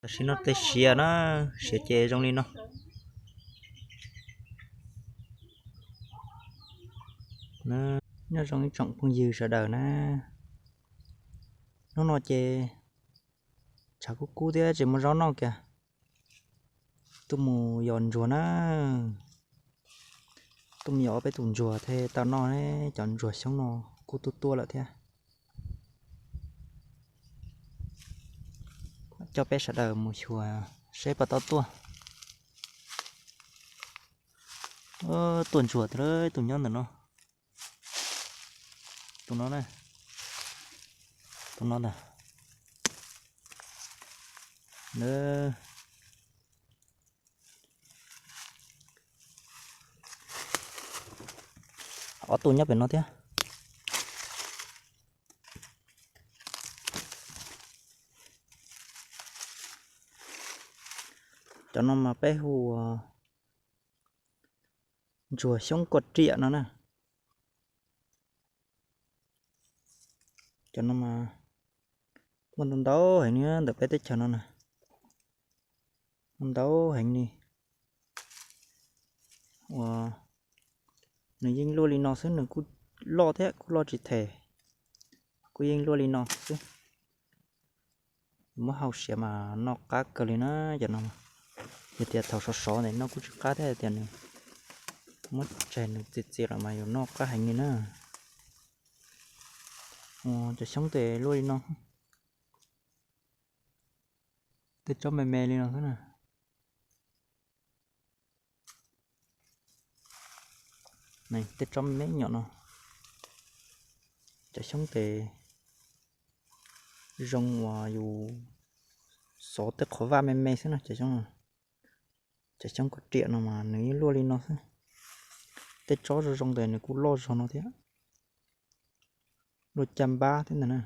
Tam sim no tej siav na, siav ces zoo li no. Nyob zoo ib tsoom phooj ywg sawv daws na, hnub no ces tshav kub kub thiab tsis muaj zaub noj kiag. Tuaj mus yos ntsuag na, tuaj mus yos ob peb tus ntsuag thiaj tau noj, cov ntsuag xyoob no kuj tuaj tuaj lawm thiab. Coj peb sawv daws mus xyuas seb puas tau tuaj. Tuaj ntsuag tiag, tus nyob ntawm no, tus no na, tus no ntag. Ob tug nyob pem no thiab. Cov no mas peb hu ua ntsuag xyoob kua riam no na. Cov no mas muaj ntau ntau heev li ntawm peb teb chaws no na, muaj ntau heev li. Uas nws yeej luaj li no xwb, nws kuj loj thiab kuj loj tsis them, kuj yeej luaj li no xwb. Muab hau siav mas noj qab kawg li na. Cov no yog tias thaum sov sov ntawm no kuj tsis qab thiab, tias nws muab tseg nws txias txias los mas yus noj qab heev li na. Cov xyoob tes luaj li no, tej tsob me me li no xwb na. Tej tsob me me nyuam no, cov xyoob tes zoo uas yus xov tej qhov vaj me me xwb na. Cov xyoob, cov xyoob kua riam no mas nws yeej luaj li no xwb. Tej tsob zoo zoo tes nws kuj loj zog no thiab, luaj caj npab thiab ntag na.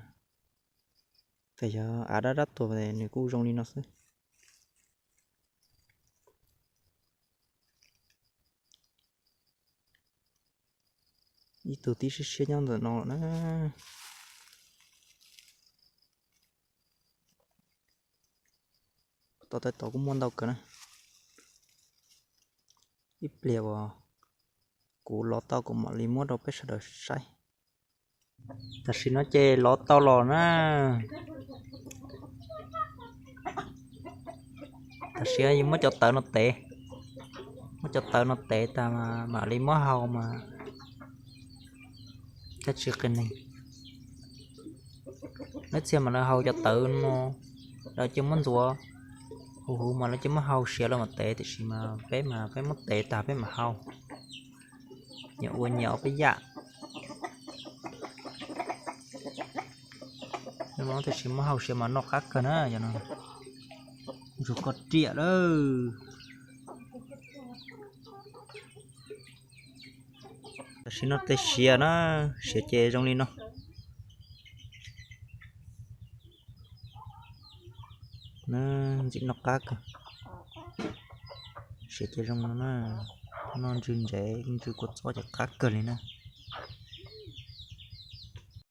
Ces yog av dab dab tuag nws kuj zoo li no xwb. Ib tug tib siab siab nyob ntawm no na. Tau tau tod kuj muaj ntau kawg na. Ib pliag uas kuv lov tau kuv mam li muab rau peb sawv daws saib. Tam sim no ces lov tau los na. Tam sim no muab cov tawv no tev, muab cov tawv no tev tas mam li muab hau mas thiaj tsis qias neeg. Lawv txhia mas lawv hau cov tawv no, lawv cia muab ntxuav huv huv mas lawv cia muab hau siav los mam tev, tiam sis mas peb mas peb muab tev tas peb mam hau. Nyias ua nyias ob peb yam. Tiam sis muab hau siav mas noj qab kawg na. Cov no ntsuag koj riam lawm. Tam sim no tej siav na, siav ces zoo li no. Ntxim noj qab kawg. Siav ces zoo no na. Noj ntsw ntsev ntsw kua txob ces qab kawg li na.